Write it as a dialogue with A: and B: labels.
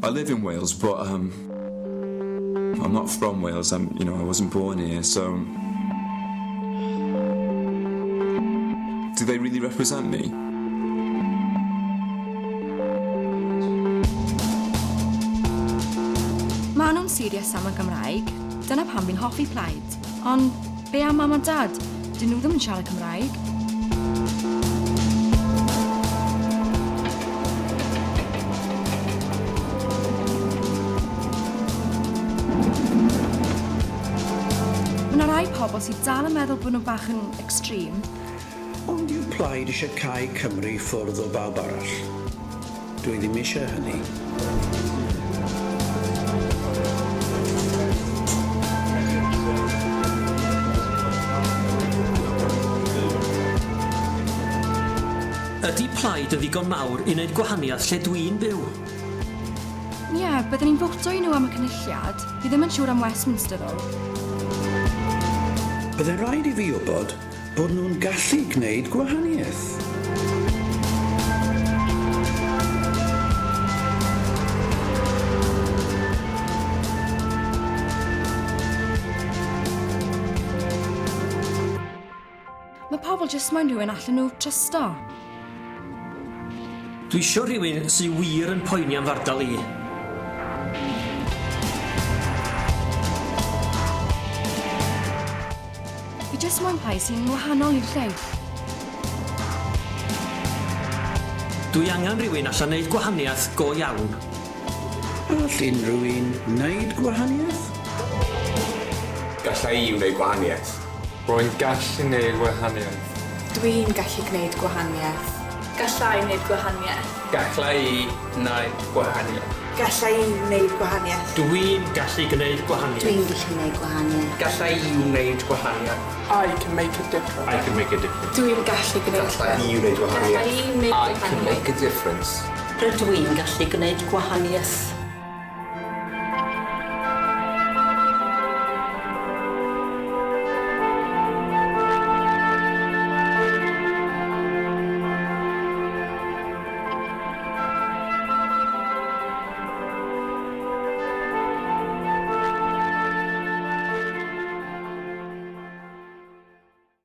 A: I live in Wales, but I'm not from Wales. I'm, you know, I wasn't born here, so do they really represent me?
B: Maen nhw'n serious am y Gymraeg. Dyna pam fi'n hoffi Plaid. Ond be am Mam a Dad? Dyn nhw ddim yn siarad Cymraeg. Mae 'na rai pobl sydd dal yn meddwl bod nhw bach yn extreme.
C: Ond yw Plaid eisiau cau Cymru ffwrdd o bawb arall? Dwi ddim eisiau hynny.
D: Ydy Plaid yn ddigon mawr i wneud gwahaniaeth lle dwi'n byw?
B: Ie, byddwn i'n voto i nhw am y Cynulliad. Fi ddim yn siŵr am Westminster ddo.
C: Bydde rhaid i fi wybod bod nhw'n gallu gwneud gwahaniaeth.
B: Mae pobl jyst moyn rhywun allan nhw trysto.
D: Dwi isio rhywun sy wir yn poeni am f'ardal i.
B: Fi jyst moyn plaid sy'n wahanol i'r lleill.
D: Dwi angan rhywun allan neud gwahaniaeth go iawn.
C: All unrhyw un wneud gwahaniaeth?
E: Galla i wneud gwahaniaeth.
F: Rwy'n gallu neud gwahaniaeth.
G: Dwi'n gallu gwneud gwahaniaeth.
H: Galla i wneud gwahaniaeth.
F: Galla i wneud gwahaniaeth.
I: Galla i wneud gwahaniaeth.
D: Dwi'n gallu gwneud gwahaniaeth.
J: Dwi'n gallu gwneud gwahaniaeth.
F: Galla i wneud gwahaniaeth.
K: I can make a difference.
E: I can make a difference.
G: Dwi'n gallu gwneud
E: Galla i wneud gwahaniaeth.
H: Galla i wneud
F: I can make a difference.
L: Rydw i'n gallu gwneud gwahaniaeth.